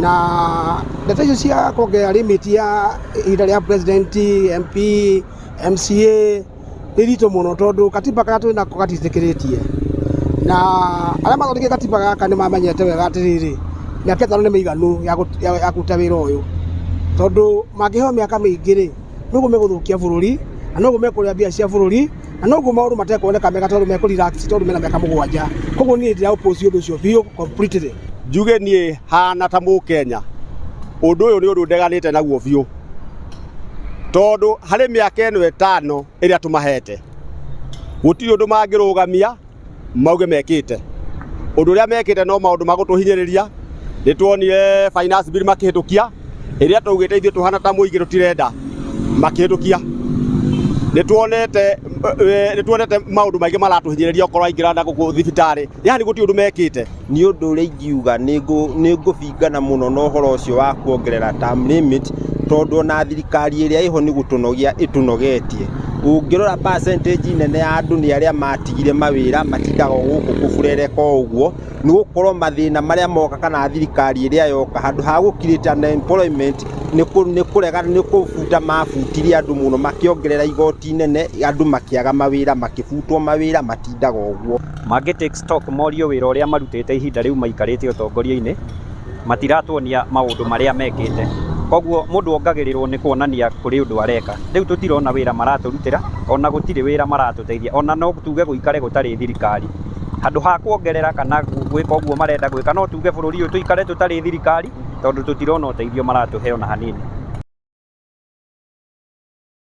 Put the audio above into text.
Na ndeto icio cia kuongerera limit ya ihinda rĩa president, MP, MCA nĩ iritũ mũno tondũ katiba karĩa twĩ nako gatitĩkĩrĩtie. Na arĩa mathondekire katiba gaka nĩ mamenyete wega atĩrĩrĩ, mĩaka 5 nĩ mĩiganu ya kũruta wĩra ũyũ. Tondũ mangĩheo mĩaka mĩingĩ rĩ, noguo megũthũkia bũrũri, na noguo mekũrĩa mbia cia bũrũri, na noguo maũndũ matekuoneka mega tondũ mekũ relax tondũ mena mĩaka 7. Koguo niĩ ndĩra oppose ũndũ ũcio biũ completely. Njuge niĩ hana ta Mũkenya, ũndũ ũyũ nĩ ũndũ ndeganĩte naguo biũ, tondũ harĩ mĩaka ĩno 5 ĩrĩa tũmahete, gũtirĩ ũndũ mangĩrũgamia mauge mekĩte. Ũndũ ũrĩa mekĩte no maũndũ ma gũtũhinyĩrĩria. Nĩ tuonire finance bill makĩhĩtũkia, ĩrĩa twaugĩte ithuĩ tũhana ta mũingĩ tũtirenda, makĩhĩtũkia. Nĩ tuonete maũndũ maingĩ maratũhinyĩrĩria okorwo aingĩra na gũkũ thibitarĩ, yani gũtirĩ ũndũ mekĩte. Nĩ ũndũ ũrĩa ingiuga nĩ ngũbingana mũno na ũhoro ũcio wa kuongerera term limit, tondũ ona thirikari ĩrĩa ĩho nĩ gũtũnogia ĩtũnogetie. Ũngĩrora percentage nene ya andũ nĩ arĩa matigire mawĩra, matindaga o gũkũ kũburereka o ũguo, nĩ gũkorwo mathĩna marĩa moka kana thirikari ĩrĩa yoka, handũ ha gũ create unemployment, nĩ kũrega, nĩ kũbuta mabutire andũ mũno, makĩongerera igoti nene, andũ makĩaga mawĩra, makĩbutwo mawĩra, matindaga ũguo. Mangĩ take stock morio wĩra ũrĩa marutĩte ihinda rĩu maikarĩte ũtongoria-inĩ, matiratuonia maũndũ marĩa mekĩte. Koguo mũndũ ongagĩrĩrwo nĩ kuonania kũrĩ ũndũ areka. Rĩu tũtirona wĩra maratũrutĩra, ona gũtirĩ wĩra maratũteithia, ona no tuge gũikare gũtarĩ thirikari. Handũ ha kuongerera kana gwĩka ũguo marenda gwĩka, no tuge bũrũri ũyũ tũikare tũtarĩ thirikari, tondũ tũtirona ũteithio maratũhe ona hanini.